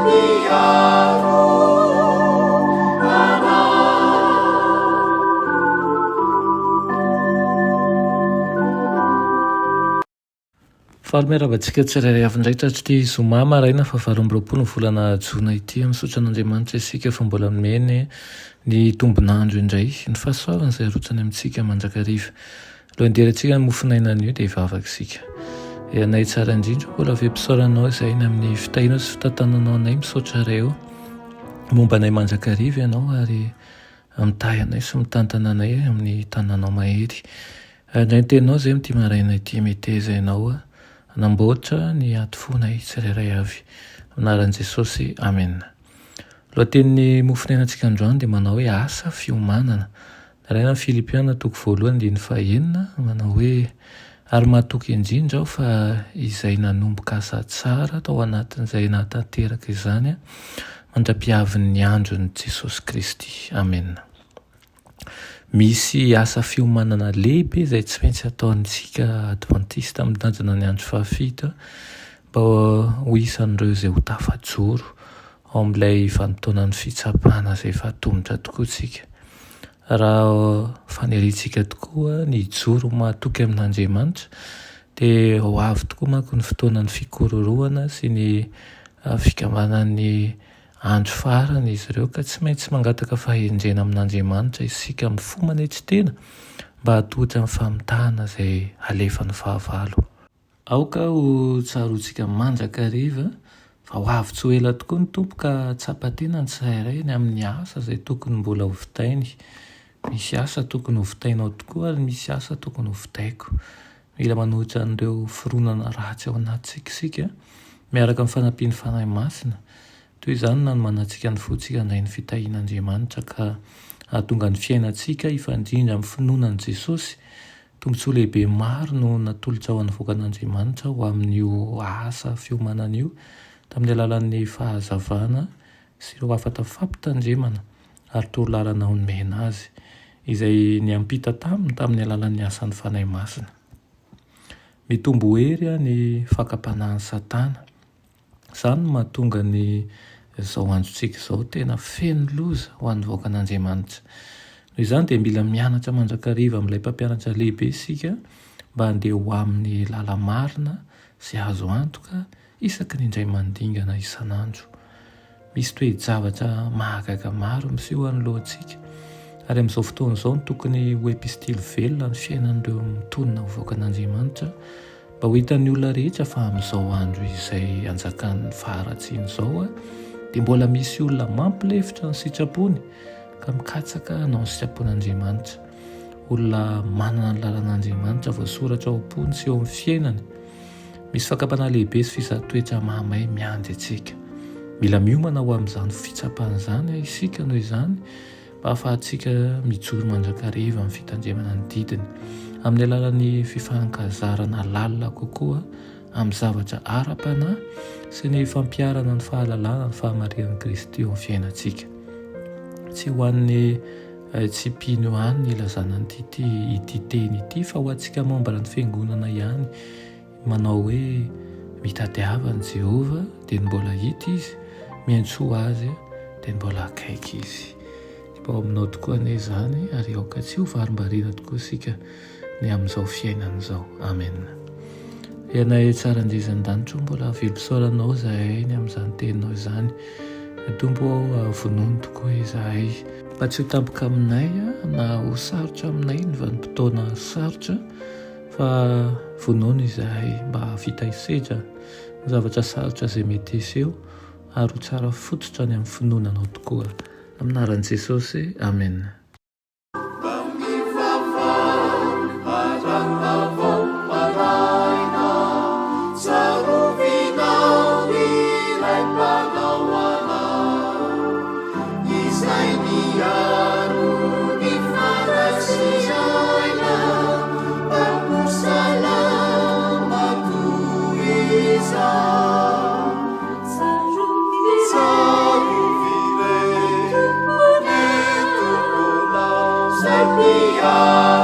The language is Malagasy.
mpiaro anay. Faly miarahaba antsika tsirairay avy indray tratr'ity zoma maraina faha 28 ny volana jona ity. Misaotra an'Andriamanitra isika fa mbola nomeny ny tombon'andro indray, ny fahasoavany izay arotsany amintsika mandrakariva. Alohan'ny hidirantsika ny mofon'aina anio dia hivavaka isika. Ry Anay tsara indrindra, mbola velom-pisaorana Anao izahay ny amin'ny fitahianao sy fitantananao anay. Misaotra Ray o. Momba anay mandrakariva Ianao ary mitahy anay sy mitantana anay amin'ny tananao mahery. Handray ny teninao izay amin'ity maraina ity meteza ianao hanamboatra ny aty fonay tsirairay avy. Amin'ny anaran'i Jesosy, amena. Lohatenin'ny mofon'ainantsika androany dia manao hoe asa fiomanana. Nalaina amin'ny Filipiana toko voalohany andininy fahenina manao hoe ary mahatoky indrindra aho fa izay nanomboka asa tsara tao anatin'izay nahatanteraka izany mandra-piavin'ny andron'i Jesosy Kristy. Amena. Misy asa fiomanana lehibe izay tsy maintsy ataontsika Advantista mitandrina ny andro fahafito mba ho isan'ireo izay ho tafajoro ao amin'ilay vanim-potoanan'ny fitsapana izay efa atomotra tokoa isika. Raha faniriantsika tokoa ny hijoro ho mahatoky amin'Andriamanitra dia ho avy tokoa manko ny fotoanan'ny fikororohana sy ny fikambanan'ny Andro farany izy ireo ka tsy maintsy mangataka fahendrena amin'Andriamanitra isika amin'ny fo manetry tena mba hahatohitra ny famitahana izay alefan'ny fahavalo. Aoka ho tsaroantsika mandrakariva fa ho avy tsy ho ela tokoa ny Tompo ka hahatsapa tena ny tsirairay ny amin'ny asa izay tokony mbola ho vitainy. Misy asa tokony ho vitainao tokoa ary misy asa tokony ho vitaiko. Mila manohitra an'ireo fironana ratsy ao anatintsika isika, miaraka amin'ny fanampian'ny Fanahy Masina. Toy izany no nanomanantsika ny fontsika handray ny fitahian'Andriamanitra ka hahatonga ny fiainantsika hifandrindra amin'ny finoana an'i Jesosy. Tombontsoa lehibe maro no natolotra ho an'ny vahoakan'Andriamanitra ho amin'io asa fiomanana io, tamin'ny alalan'ny fahazavana sy ireo hafatra fampitandremana ary torolalana nomena azy, izay niampita taminy tamin'ny alalan'ny asan'ny Fanahy Masina. Mitombo hery ny fakam-panahin'i Satana. Izany no mahatonga ny izao androntsika izao tena feno loza ho an'ny vahoakan'Andriamanitra. Noho izany dia mila mianatra mandrakariva amin'ilay Mpampianatra lehibe isika mba handeha ho amin'ny lala-marina sy azo antoka isaky ny indray mandingana isan'andro. Misy toe-javatra mahagaga maro miseho anoloantsika, ary amin'izao fotoana izao no tokony ho epistily velona ny fiainan'ireo mitonona ho vahoakan'Andriamanitra, mba ho hitan'ny olona rehetra fa amin'izao andro izay anjakan'ny faharatsiana izao dia mbola misy olona mampilefitra ny sitrapony ka mikatsaka hanao ny sitrapon'Andriamanitra. Olona manana ny lalan'Andriamanitra voasoratra ao am-pony sy eo amin'ny fiainany. Misy fakam-panahy lehibe sy fizahan-toetra mahamay miandry antsika. Mila miomana ho amin'izany fitsapana izany isika noho izany mba hahafahantsika mijoro mandrakariva amin'ny fitandremana ny didiny, amin'ny alalan'ny fifankazarana lalina kokoa amin'ny zavatra ara-panahy sy ny fampiharana ny fahalalana ny fahamarinan'i Kristy eo amin'ny fiainantsika. Tsy ho an'ny eh, tsy mpino ihany ny ilazana an'ity ity teny ity fa ho antsika membre ny fiangonana ihany Manao hoe, Mitadiava an'i Jehovah, dia ny mbola hita izy, miantsoa azy, dia ny mbola akaiky izy. Mba ao aminao tokoa anie izany, ary aoka tsy ho varimbariana tokoa isika ny amin'izao fiainana izao. Amena. Ry Anay tsara indrindra an-danitra o, mbola velom-pisaorana Anao izahay ny amin'izany teninao izany. Tompo ô, vonono tokoa izahay. Mba tsy ho tampoka aminay na ho sarotra aminay ny vanim-potoana sarotra. Fa vonona izahay mba hahavita hisedra ny zavatra sarotra izay mety hiseho ary ho tsara fototra any amin'ny finoana Anao tokoa. Amin'ny anaran'i Jesosy, amena. Izay miaro ny fanahy sy aina, Mpanompo salama toy izao. Tsarovy re ny Tomponao, Izay mpiaro.